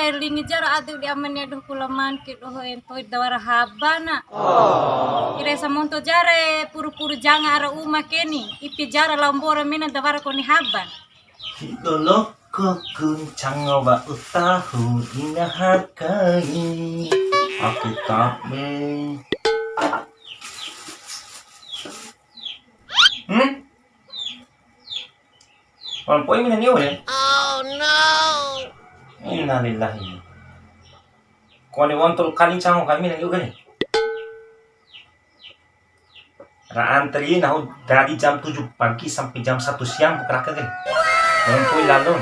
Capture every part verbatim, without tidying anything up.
Lingi jara ade di amania doho kulaman ke doho entoi dawara habana. Ire samonto jare puru-puru janga ara uma keni. Ipi jara lambora mena dawara koni haban. Hido loko kuncang wa utahu inaha kai. Aku tabe. Hmm? Wal poi mina niu ya? Oh no. Innalillahi. Kone wontul kali cang kami lagi uga nih. Ra antri nahu dari jam tujuh pagi sampai jam satu siang buka raka kan. Wontul lalu.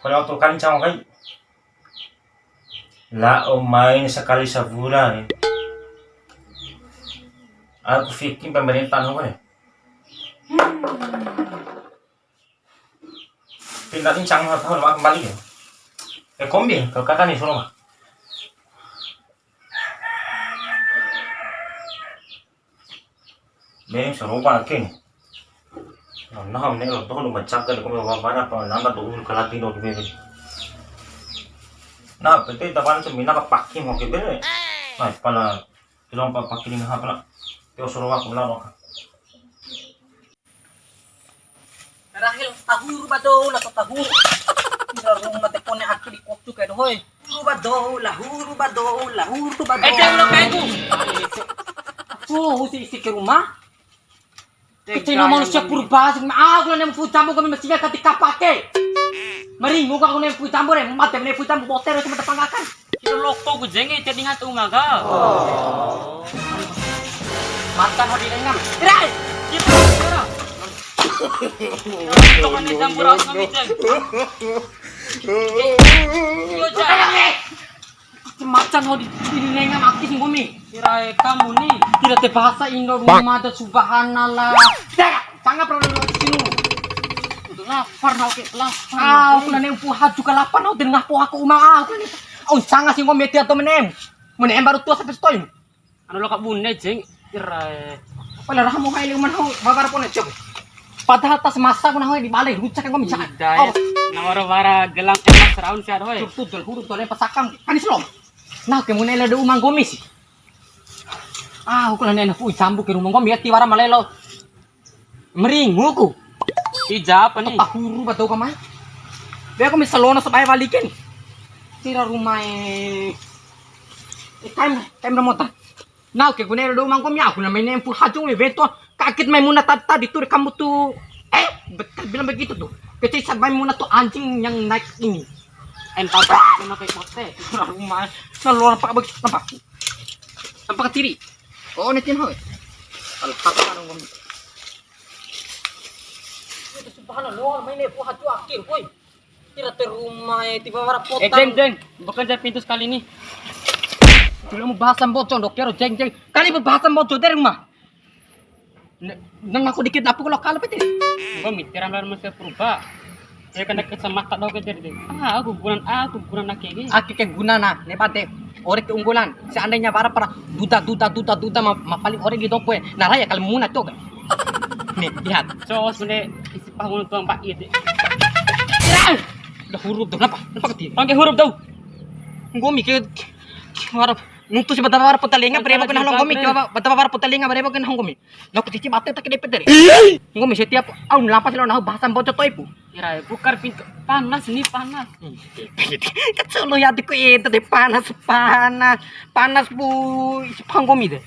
Kone wontul kali cang kai. La o main sekali sabura nih. Aku fikir pemerintah nahu nih. Pindah kencang, tahu lama kembali ya. Eh, kombi, kalau kakak nih, suruh mah. Nih, suruh pakai. Nah, nah, ini lo tuh lu macam kan, kombi apa mana, apa nanda tuh, kalau latih dulu, gitu. Nah, berarti teman semina kepaki mau gitu, ya. Nah, pala, tulang pa-, pakai ini apa, lah. Yo, suruh aku, lah, maka. Rahel, tahuru ba dou, la tahuru. Ira ruma te kone aku di kocu kayak dohoi. Huru ba dou, la huru ba dou, la huru ba dou. Eh, jangan lo kayak itu. Tuh, husi isi ke rumah. Kecil manusia purba, sing aku nem fu jambu kami mesti kati kapake. Meringu aku nem fu jambu re, mate nem fu jambu boter cuma tepanggakan. Kira loko ku jenge jadi ngat uma ka. Mata ho di lengan. Rai. Kita kira. Teman ni jambu ras kami jeng. Yo jeng. Macan ho di, di lengan akis nggomi. Kira kamu ni. Tidak te bahasa Indo rumah ada subhanallah. Tidak, sangat perlu dulu sini. Lapar nau ke lapar. Ah, aku nane empu haju ke lapar nau tengah po aku uma aku ni. Oh, sangat sih nggomi tiap temen em. Mene em baru tua sampai stoim. Anu lo kabune jeng. Kira. Pala rahamu hai le uman hau babar pone cok. Padahal tas masa aku nau di balai rucak nggomi cak. Ida. Oh. Nawara wara gelang emas raun si adoe. Tuh, tuh, tuh, huruf tuh, pasakang. Anis lo. Nah, ke mune le do uma nggomi sih. Ah, aku nane enak pui cambuk ke rumah nggomi ya tiwara malelo. Meringuku. Ija apa ni? Tahuru ba dou kamai. Be aku misa lono sabae wali ken. Tira rumae. Eh, kaim, kaim ramota. Nau ke gune do mangko mi aku na main empu hajung mi beto. Kaget Maimunah tadi, tadi tuh kamu tuh. Eh, betul bilang begitu tuh. Kecil saat Maimunah tuh anjing yang naik ini. Entar kena kayak pote. Rumah. Nah, luar pak bagi nampak. Nampak kiri. Oh, netin hoi. Kalau kata orang ngomong. Subhanallah, main empu haju akhir, woi. Kira te rumah e, tiba wara potang. Eh, jeng, jeng, buka jeng pintu sekali ni. Dulu mau bahasa Mbojo, dok, kira jeng, jeng. Kali berbahasa Mbojo dari rumah. Ne-, nang aku dikit apa kalau kalah pete. Gua mikir ambil mesti purba. Ya kena kacamata dok aja deh. Ah, aku gunan, aku gunan laki ini. Aku ke guna nah, ne pate. Ore keunggulan. Seandainya bara para duda, duda, duda, duda ma, ma paling ore gitu kue. Nah, raya kalau muna coba. Nih, lihat. Cos, bune isi pahun tuang pak itu. Udah huruf tuh, kenapa? Kenapa ketiga? Pakai huruf tuh. Nggomi ke, ke, wara, nuntu si bata wara potalenga, berebo kena nggomi, coba bata wara potalenga, berebo kena nggomi. Nahu cici mate tak kede petere. Nggomi setiap au lampa silo nahu bahasa Mbojo toipu. Kira bukan pintu. Panas nih, panas. Kecil lo ya adikku itu deh, panas, panas. Panas, Bu. Isi panggomi deh.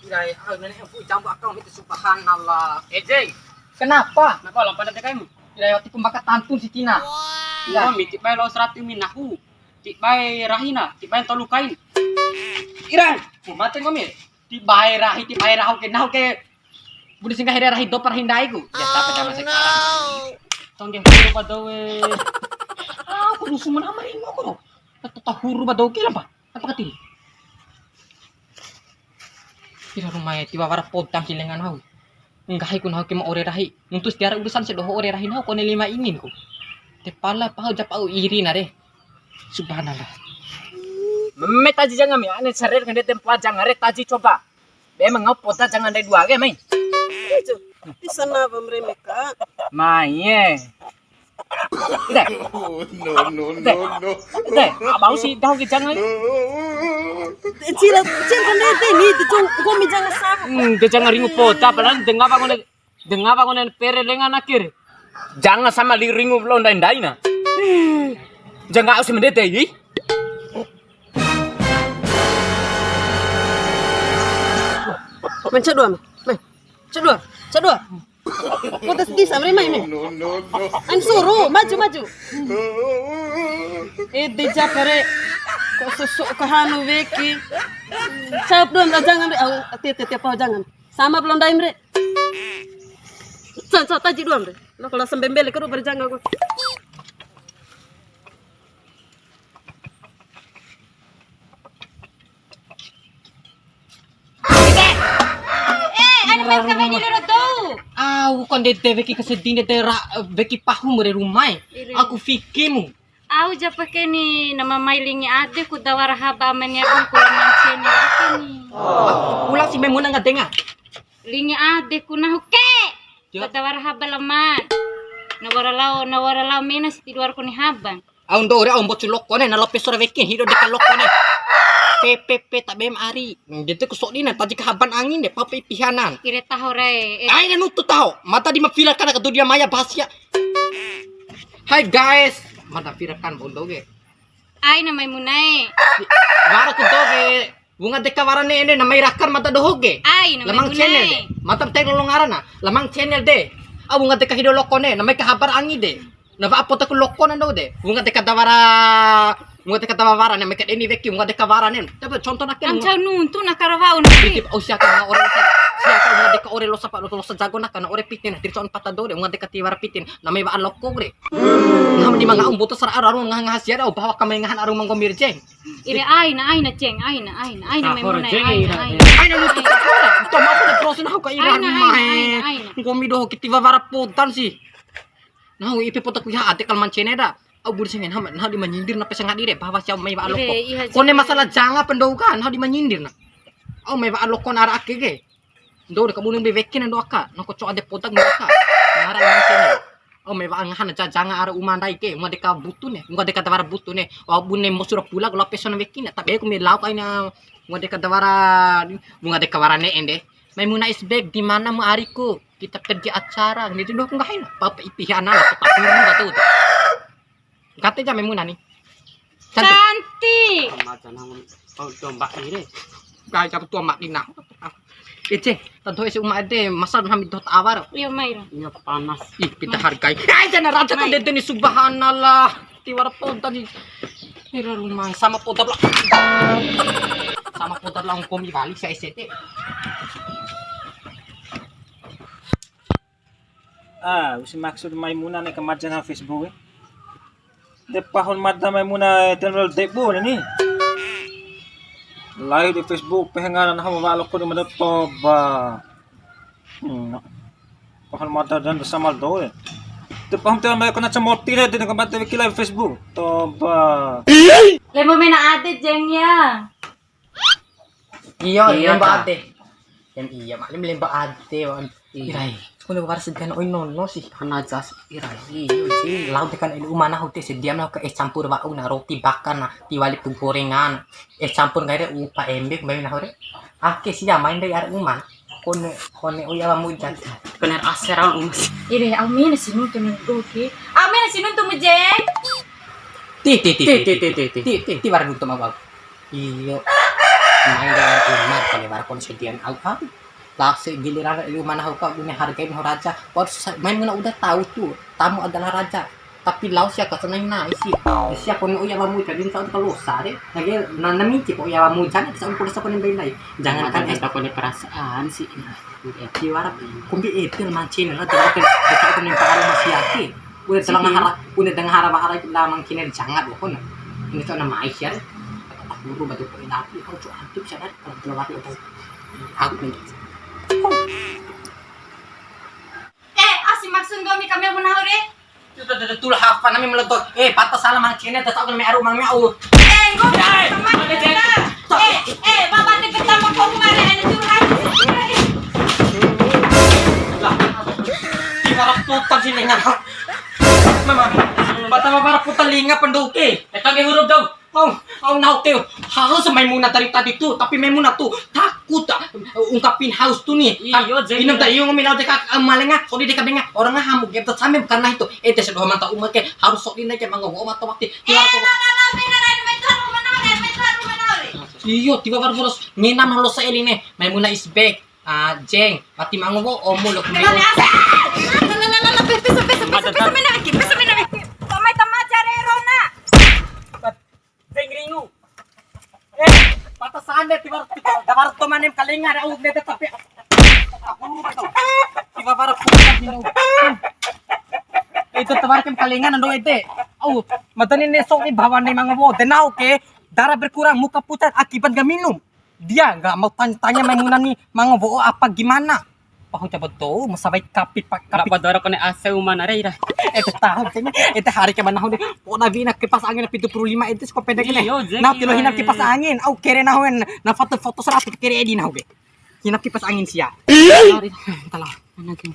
Kira au nene, Bu, jambu akang itu, subhanallah. Eh, Jeng. Kenapa? Kenapa lampa nanti kaimu? Kira waktu pembakar tantun si Cina. Iya, miti bae lo seratu minahu. Ti bae rahina, ti bae tolu kain. Ira, ku mate nggomi. Ti bae rahi, ti bae rahu ke, nahu ke. Budi singgah here rahi dopar hindai ku. Ya, tapi sama sekarang. Tongge huru ba dou e. Ah, aku dusu mana amar ini aku. Tata huru ba dou ke lampa. Apa kati? Kira rumae tiwara poda si lenga nahu. Nggahi ku nahu ke ma ore rahi. Nuntu si tiwara urusan sia doho ore rahi nahu kone lima inin ku. Te pala pahu ja pahu iri na re. Subhanallah. Meme taji janga mi, ane sarer ngende tempo janga re taji coba. Be mangau poda janga ndai dua ke mai. Di sana bamre meka. Mai e. De. Oh, no, no, no, no. De, abau si dahu ke janga. Cila, cila kan de, de, ni, de jong, nggomi janga sama. Hmm, de janga ringu poda, padahal de ngawa kone, de ngawa kone pere lenga nakir. Janga sama li ringu lo ndai-ndai na. Janga au si mende de, i. Menca dua, ma. Mai. Cedua, cedua. Putus kisah, beri mai, mai. Ain suruh, maju, maju. Eh, de japare. Kok susuk ke hanu weki. Cap dua, nda jangan, re. Au, ati, ati, ati, apa jangan. Sama belum daim, re. Sa, sa, taji dua, re. Lo kalau sembembele, keru berjangga, gua. Eh, anu, mas, kami di loro dou. Au, kone de weki kasedin de ra, weki pahu mu re rumai. Iri. Aku fikimu. Au ja pake ni, nama mai lingi ade ku dawara haba amania ku la manceni ake ni. Ulang si Maimunah ngadenga. Lingi ade ku nahu ke. Yo. Ku dawara haba la man. Na wara lao, na wara lao mena si tiduar ku ni haban. Au ndo ore au mbocu loko ne, na lope sora weki, hido deka loko ne. Pe, pe, pe, ta bem ari. Ndede ku sodi na, taji kahaban angin de, pape ipihanan. Ire taho re. Eh. Aina nutu taho, mata di mafila kana ka dunia maya bahasia. Hai guys, mata fira kan bondo ge. Aina Maimunah e. Wara ku doge. Wunga deka wara ne'e de, na mai rakan mada doho ke. Ai, na mai Lamang channel de. Mada tek lolo ngarana. Lamang channel de. Au wunga deka hido loko ne, na mai kahabar angi de. Na wa'a poda ku loko na ndo de. Wunga deka dawara, wunga deka dawara ne, mai kadeni weki, wunga deka wara ne. Tapi contoh na ke. Am cau nuntu na karawa un. Titip au sia ka ore losa. Sia ka wunga deka ore losa pa losa jago na kana ore piti na. Tirco on pata do de, wunga deka tiwara piti. Na mai wa'a loko re. Nah, di manga um boto sara aru ngaha ngaha sia da, bahwa kamai ngahan aru manggo mirje. Ire aina, aina, Ceng, aina, aina, aina, Maimunah, aina, aina. Aina nutu. Tomaku de prosen aku ka ira mai. Aina, aina, aina. Nggomi doho kiti wawara podan sih. Nah, ipe poda ku ya ade kal mancene da. Au buri sengen hama, nah di manyindir na pesa ngadi re, bahwa sia mai wa'a loko. Kone masalah janga pendou ka, nah di manyindir na. Au mai wa'a loko na ara ake ke. Ndo re kabune be weki na ndo aka, noko coa de poda ndo aka. Ngara mancene. Au mai wa'a ngahan jajanga ara uma ndai ke, wunga deka butu ne, wunga deka dawara butu ne. Au bune mosura pula ku lao peso na weki na, tabe ku me lao kaina, wunga deka dawara, wunga deka wara ne'e nde. Maimunah is back, di mana mu ariku? Kita pergi acara. Nde doho ku nggahi na, papa ipi ana la, papa turu batu. Kate ja Maimunah ni. Cantik. Cantik. Sama aja nang, oh, domba ini. Kai cap tua mak ina. Ece, tanto ese uma ede, masa hami doho ta awar. Iyo, mai ra. Iyo, panas. Ih, pita hargai. Ai, jana raja kan dede ni, subhanallah. Tiwara poda ni. Ira rumah sama poda lah. Sama poda lah, nggomi balik saya sete. Ah, usi maksud Maimunah ne'e ka maja na Facebook e. De pahun mada Maimunah terminal debu ni. Live di Facebook, pehe ngara nahu ma wa'a loko di mada, toba. Hmm. Pahun mada dan sama do e. De pahun te mai kena cemoti re, de ka mada weki live Facebook. Toba. Lembo mena ade, Jeng, ya. Iyo, iyo, lemba ade. Yang iya, maklum lemba ade, wan. Iya. Irai, kone wara segan oi nono sih. Hana jas, irai. Iya, sih. Lau tekan elu umana hote sediam lau ke es campur wa'u na, roti bakar na, tiwali tu gorengan, es campur ngai re upa embe kembali na hore. Ake sia main dari arah uma. Kone, kone oi awa muja. Kone aser awan uma sih. Ire, amin sih nuntu nuntu ki. Amin sih nuntu mujeng. Ti, ti, ti, ti, ti, ti, ti, ti, ti, ti, wara nuntu ma bau. Iyo. Main dengan Umar, kone wara kone sedian au, au. Lah, se giliran di umana hau ka, bune hargai nahu raja. Baru sa-, Maimunah udah tahu tuh, tamu adalah raja. Tapi lao sia ka sanai na isi. Sia kone uya mamu jadi tahu kalau sare. Lagi nana minci kok ya mamu jadi sa umpul sa kone bainai. Jangankan es kone perasaan sih. Tiwara, kombi ede mancin lah, jangan kan, jangan kan yang pengaruh masih yakin. Udah telah ngahara, udah dengar hara bahara kita mancin jangan pokoknya. Ini tuh nama Aisyah. Guru batu poin api, kau cok antik sadar kalau belum mati atau aku nih. Eh, asi maksud kami kami mau nahu re? Itu tuh tuh tuh hafa nami meletot. Eh, patah salah mancin, tetap kami aru mami au. Eh, kau teman kita. Eh, eh, bapak tuh pertama kau kemarin ada curhat. Lah, tiwara poda sih lengan. Mama. Telinga pendoke. Eta ke huruf dong. Au, au nahu ke. Harus Maimunah dari tadi tuh, tapi Maimunah tuh takut, ah, ungkapin haus tuh nih. Iyo, Jeng. Minum tak iyo, ngomel au deka, eh, malenga, sodi deka benga. Orang hamu game tak sambil karena itu. Eh, tes doa mata umat ke harus sodi naik ke mangga gua mata waktu. Keluar kok. Iyo, tiba baru boros. Ngenam halo saeli ne. Maimunah is back. Ah, Jeng, wati mangowo omu lo kumbi. Lala, lala, lala, pesa, pesa, pesa, pesa, pesa mena weki, pesa mena weki. Tama, tama, care rona. Jeng ringu. Eh, patah sande, tiwar, tiwar, tiwar to manem kalenga, ada uh, nete tapi. Aku lupa tuh. Tiwar, tiwar, aku lupa, Jeng. Itu tiwar kem kalenga, nando ede. Au, matani ne sok ni bawa ne mangowo, denau ke, darah berkurang, muka pucat akibat gak minum. Dia nggak mau tanya-tanya Maimunah ni, mangowo apa gimana? Pahu coba tuh, mau sabai kapi, pak, kapi. Nggak padoro kone A C uma na re ira. Ede tahu, kayaknya, ede hari ke mana udah. Pokoknya wina kipas angin pitu puluh lima itu, sekop pendek ne. Iyo, Jeng, nah, tilo iya, hina iya, kipas angin. Au kere nahu en, nah, foto-foto seratus kere edi nahu be. Hina kipas angin sia. Iya. Hari, entahlah, mana tuh?